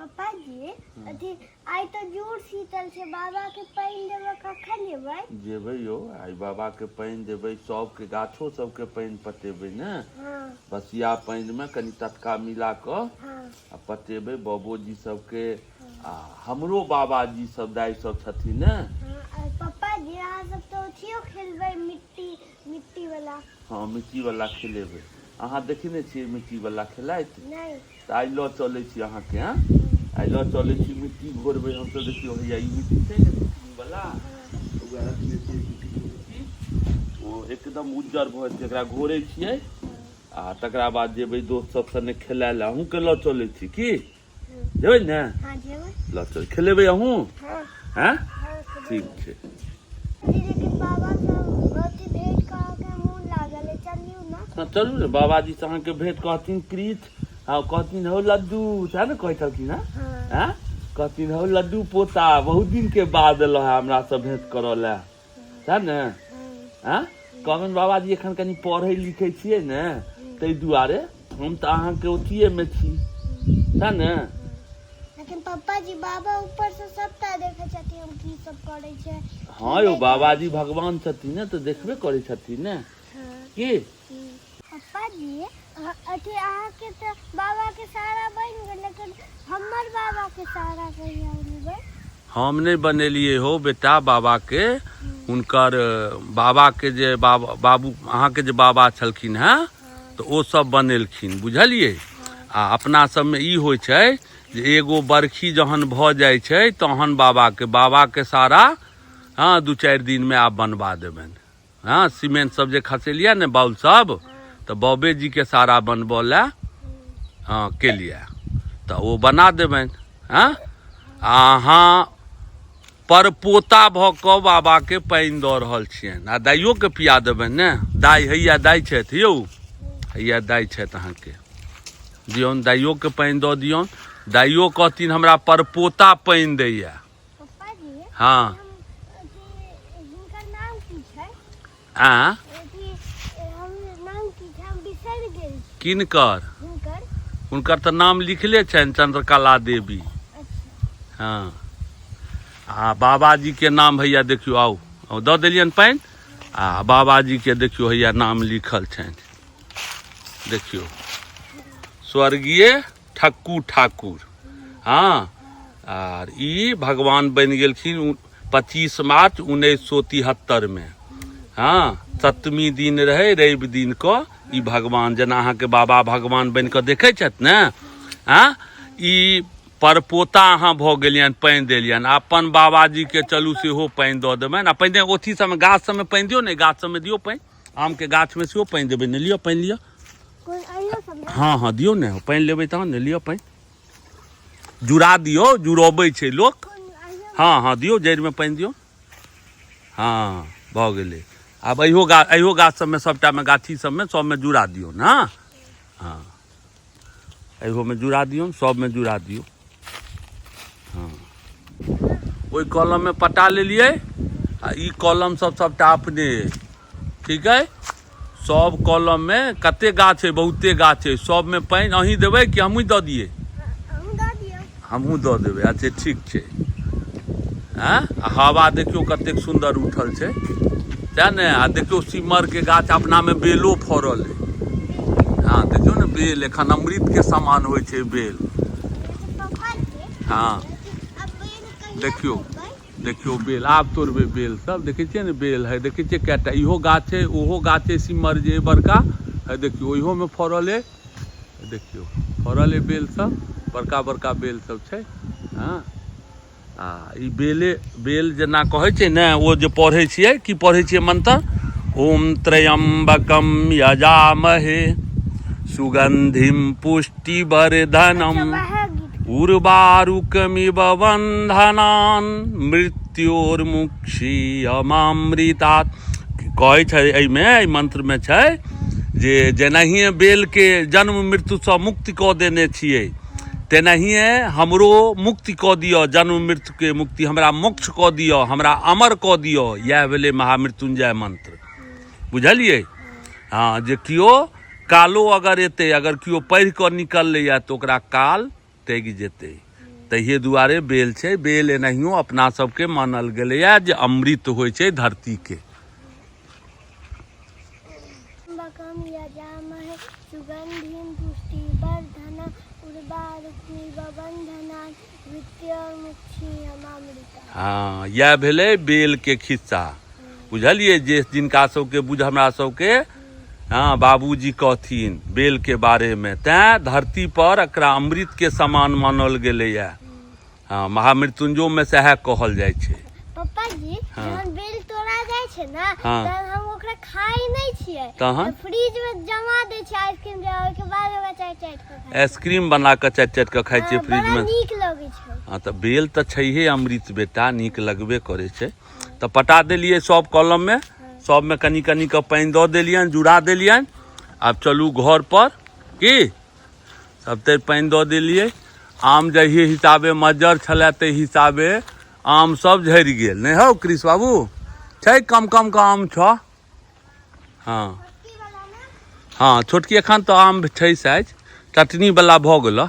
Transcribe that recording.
पप्पा जी, अथी आइ तऽ जूड़ शीतल छै, बाबा के पानि देबऽ कखन जेबै? जेबै यौ, आइ बाबा के पानि देबै, सबके गाछो सबके पानि पटेबै ने। हँ। बसिया पानिमे कनि टटका मिला कऽ आ पटेबै बाबोजी सबके आ हमरो बाबाजी सब दाइ सब छथिन ने। हँ, आ पप्पा जी, अहाँ सब तऽ अथियो खेलबै, मिट्टी मिट्टी वाला। हँ, मिट्टी वाला खेलेबै। अहाँ देखने छियै मिट्टी वाला खेलाइत? नहि। तऽ आइ लऽ चलै छी अहाँके। हँ, आइ लऽ चलै छी, मिट्टी घोरबै हमसब। देखियौ, हैया ई मिट्टी छै ने मिट्टी वाला, वएह रखने छियै मिट्टी। ओ एकदम उज्जर भऽ जेतै, एकरा घोरै छियै आ तकरा बाद जेबै दोस्त सब सने खेलाय लए। अहूँके लऽ चलै छी, की जेबै ने? हँ, जेबै। लऽ चल, खेलेबै अहूँ? हँ। हँ। हँ, खेलेबै। ठीक छै। लेकिन बाबा सब अथी भेंट करऽ के मोन लागल है, चलियौ ने। हँ, चलू ने। बाबाजी से अहाँके भेंट कहथिन कृत। हँ, कहथिन हौ लड्डू, सएह ने कहै छलखिन हँ? हँ। हँ, कहथिन हौ लड्डू पोता, बहुत दिन के बाद एलहुँ हँ हमरा से भेंट करऽ लए, सएह ने? हँ। हँ, कहबनि बाबाजी एखन कनि पढ़ै लिखै छियै ने, ताहि दुआरे हम तऽ अहाँके अथिएमे छी, सएह ने? लेकिन पप्पा जी, बाबा ऊपर से सबटा देखै छथिन, हम की सब करै छै। हँ यौ, बाबाजी भगवान छथिन ने, तऽ देखबे करै छथिन ने। हँ। की पप्पा जी, अथी अहाँके तऽ बाबा के सारा बनि गेल, लेकिन हमर बाबा के सारा कहिया बनेबै? हम नहि बनेलियै हौ बेटा बाबाके। हुनकर बाबाके जे बाबा बाबू, अहाँके जे बाबा छलखिन हेँ, तऽ ओ सब बनेलखिन, बुझलियै? आ अपना सबमे ई होइ छै जे एगो बरखी जहन भऽ जाइ छै तहन बाबाके बाबाके सारा, हँ, 2-4 दिनमे आब बनबा देबनि। हँ, सीमेंट सब जे खसेलियै ने, बाउल सब, तऽ बाबे जीके सारा बनबऽ लए, हँ, केलियै, तऽ ओ बना देबनि। हँ, आ अहाँ परपोता भऽ कऽ बाबाके पानि दऽ रहल छियनि आ दाइयोके पिया देबनि ने। दाइ हैया, दाइ छथि यौ, हैया दाइ छथि अहाँके। दियौन, दाइयोके पानि दऽ दियौन। दाइयो कहथिन हमरा परपोता पानि दैया। पप्पा जी। हँ। हम अथी हिनकर नाम की छै? आ अथी हम नाम की छै, हम बिसरि गेल छी। किनकर? हिनकर। हुनकर तऽ नाम लिखले छनि, चंद्रकला देवी। अच्छा। हँ, आ बाबाजी के नाम हैया देखियौ, आउ आउ, दऽ देलियनि पानि। आ बाबाजी के देखियौ, हैया नाम लिखल छनि, देखियौ, स्वर्गीय ठक्कू ठाकुर। हँ, आर ई भगवान बनि गेलखिन 25 मार्च 1973 मे। हँ, सप्तमी दिन रहै, रवि दिन कऽ ई भगवान, जेना अहाँके बाबा भगवान बनि कऽ देखै छथि ने। हँ, ई परपोता अहाँ भऽ गेलियनि, पानि देलियनि अपन बाबाजीके। चलू, सेहो पानि दऽ देबनि। आ पहिने ओथी सबमे, गाछ सबमे पानि दियौ ने, गाछ सबमे दियौ पानि। आमके गाछमे सेहो पानि देबै ने। लिअ, पानि लिअ। कोन, अइयो सब ने? हँ हँ, दियौ ने पानि। लेबै तहन ने। लिअ पानि, जुड़ा दियौ, जुड़बै छै लोक। कोन, अइयो? हँ हँ, दियौ, जड़िमे पानि दियौ। हँ, भऽ गेलै। आब अहियो गाछ, अहियो गाछ सबमे, सबटामे, गाछी सबमे, सबमे जुड़ा दियौ ने। हँ, एहोमे जुड़ा दियौ, सबमे जुड़ा दियौ। हँ, ओहि कलममे पटा लेलियै आ ई कलम सब सबटा अपने अइ। ठीक अइ? सब कलममे कते गाछ अइ? बहुते गाछ अइ। सबमे पानि अहीं देबै कि हमहूँ दऽ दियै? अहूँ दऽ दियौ। हमहूँ दऽ देबै। अच्छा, ठीक छै। आँय, आ हवा देखियौ कतेक सुन्दर उठल छै, सएह ने? आ देखियौ, सिमरके गाछ अपनामे बेलो फड़ल अइ। हँ, देखियौ ने बेल, एखन अमृतके समान होइ छै बेल। पप्पा जी। हँ। अब बेल कहिया देखियौ। तोड़बै? देखियौ बेल, आब तोड़बै बेल सब। देखै छियै ने बेल है, देखै छियै कएटा? इहो गाछ छै, ओहो गाछ छै, सिमर जे बड़का है, देखियौ, ओहियोमे फड़ल अइ। देखियौ, फड़ल अइ बेल सब, बड़का बड़का बेल सब छै। हँ, आ ई बेले बेल जेना कहै छै ने, ओ जे पढ़ै छियै, की पढ़ै छियै मंत्र? ओम त्रयम्बकम यजामहे सुगंधिम पुष्टिवर्धनम अच्छा, वएह गीत। उर्वारुकमिव बन्धनान् मृत्योर्मुक्षीयमामृतात्। कहै छै एहिमे, एहि मन्त्रमे छै जे जेनाहिए बेलके जन्म मृत्युसँ मुक्ति कऽ देने छियै, तेनाहिए हमरो मुक्ति कऽ दिअ, जन्म मृत्युके मुक्ति, हमरा मोक्ष कऽ दिअ, हमरा अमर कऽ दिअ। इएह भेलै महामृत्युंजय मंत्र, बुझलियै? हँ, जे केओ कालो अगर एतै, अगर केओ पढ़ि कऽ निकललैए तऽ ओकरा काल तगि जेतै। तहिए दुआरे बेल छै। बेल एनाहियो अपना सबके मानल गेलैए जे अमृत होइ छै धरतीके। त्र्यंबकं यजामहे सुगन्धिं पुष्टिवर्धनम् उर्वारुकमिव बन्धनात् मृत्योर्मुक्षीयमामृतात्। हँ, इएह भेलै बेलके खिस्सा, बुझलियै? जे जिनका सबके बुझ हमरा सबके हँ बाबूजी कहथिन बेलके बारेमे, तैँ धरती पर एकरा अमृतके समान मानल गेलैए। हँ, महामृत्युंजयोमे सएह कहल जाइ छै। पप्पा जी, जहन बेल तोड़ा जाइ छै ने, तहन हम ओकरा खाइ नहि छियै। तहन? फ्रिज में जमा दै छियै आइसक्रीम जे, ओहिके बाद ओकरा चाटि चाटि कऽ खाइ। आइसक्रीम बना कऽ चाटि चाटि कऽ खाइ छियै? हँ, फ्रिज बड़ा मे। नीक लगै छै। हँ, तऽ बेल तऽ छैहे अमृत बेटा, नीक लगबे करै छै। तऽ पटा देलियै सब कलममे, सबमे कनि कनि कऽ पानि दऽ देलियनि, जुड़ा देलियनि। आब चलू घर पर। की सब तर पानि दऽ देलियै। आम जाहि हिसाबे मज्जर छलै ताहि हिसाबे आम सब झड़ि गेल। नहि हौ कृष बाबू, छै कम कम के आम छह। हँ हँ, छोटकी एखन तऽ आम छै साइज, चटनी वाला भऽ गेल।